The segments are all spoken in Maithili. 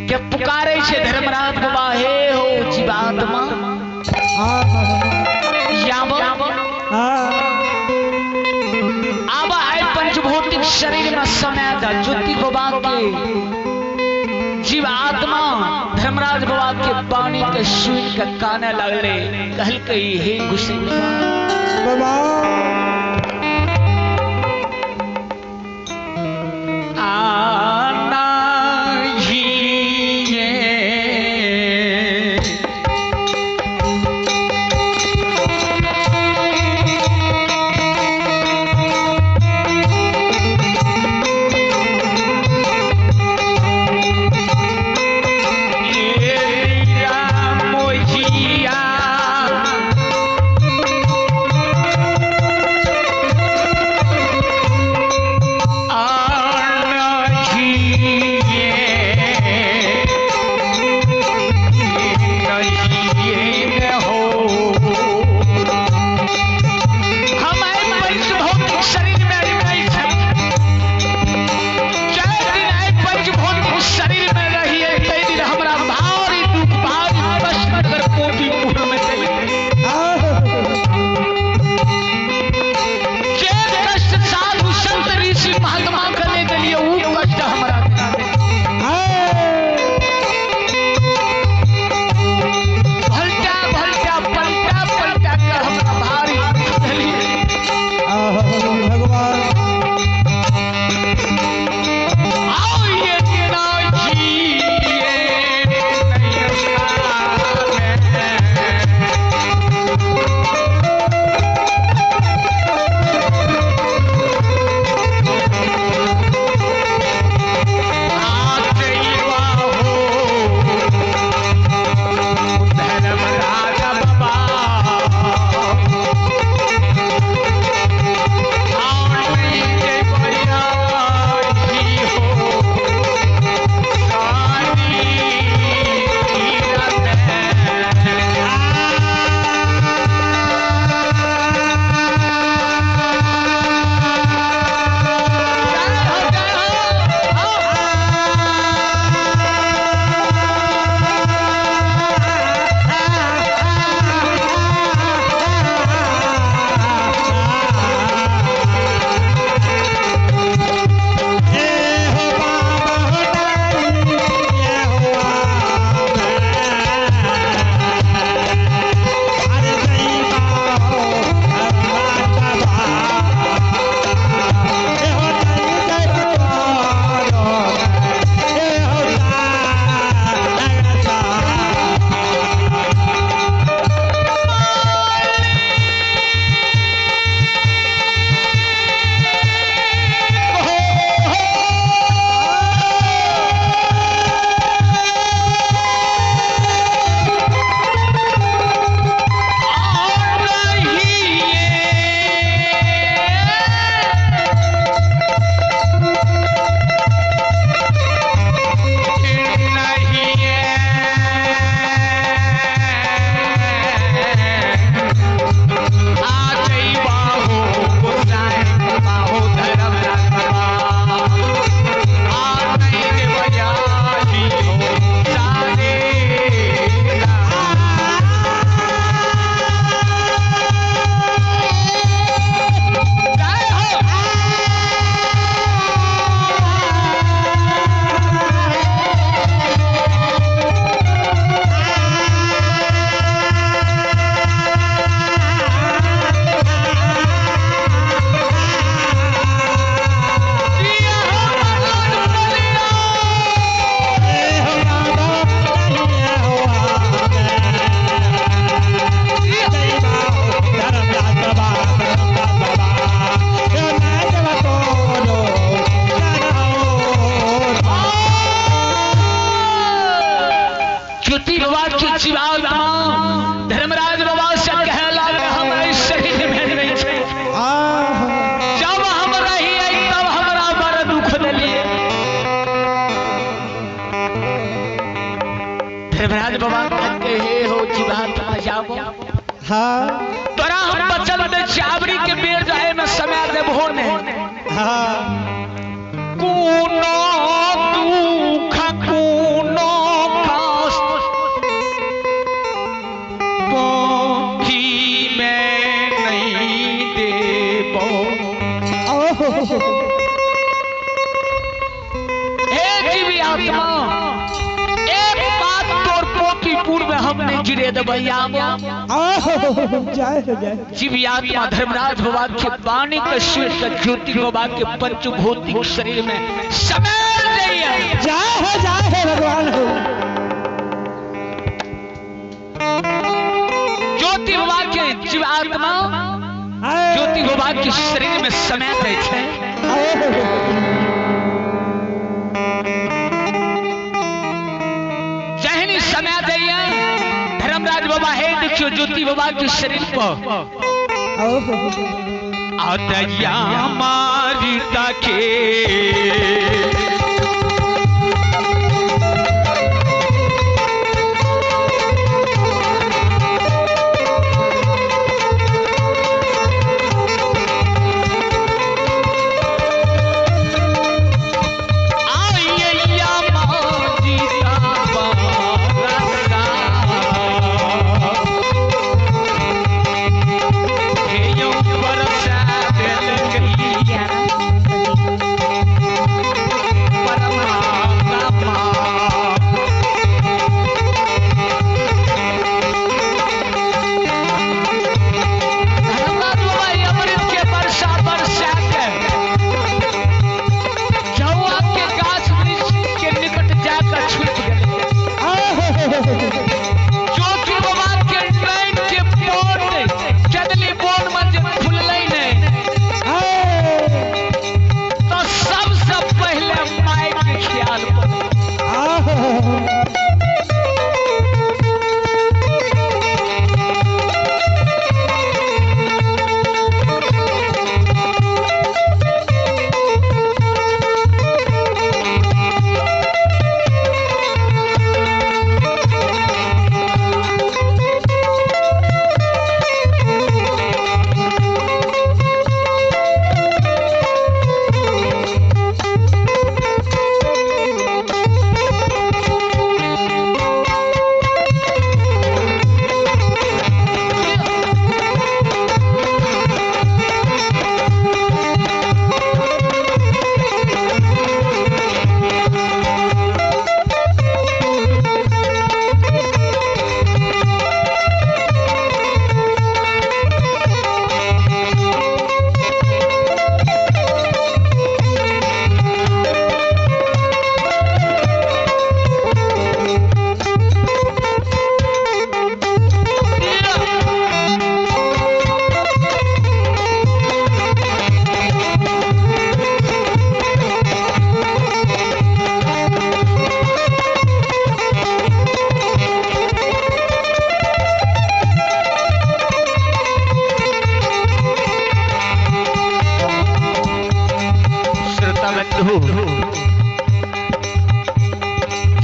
के पुकारे छे धर्मराज बाबा हे हो जीवात्मा आबा आए पंचभौतिक शरीर में समय दा ज्योति बाबा के जीवात्मा धर्मराज बाबा के वाणी के सुन के काने लगले कहलकै हे गुसाई बाबा आना ही धर्मराज बाबा से कहला हम शरीर में नहीं छे जब हम रही तब हमरा बड़ दुख दिलिए। धर्मराज बाबा कहते हे हो जीवात्मा जाबो हां तोरा हम बचल दे चावरी के बेर जाए में समय देबो ने हां कोनो दुख कोनो गिरे देबै आमो। जय हो जय। जीव आत्मा धर्मराज बाबा के वाणी के सुन के ज्योति बाबा के पंचभौतिक शरीर में समेट जाइए। जय हो भगवान हो। ज्योति बाबा के जीव आत्मा ज्योति बाबा के शरीर में समेट जाय छै। जहनी समय दैया धर्मराज बाबा हे देखियो ज्योति बाबा के शरीर पर आदया मारी ताके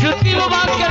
ज्योति बाबा के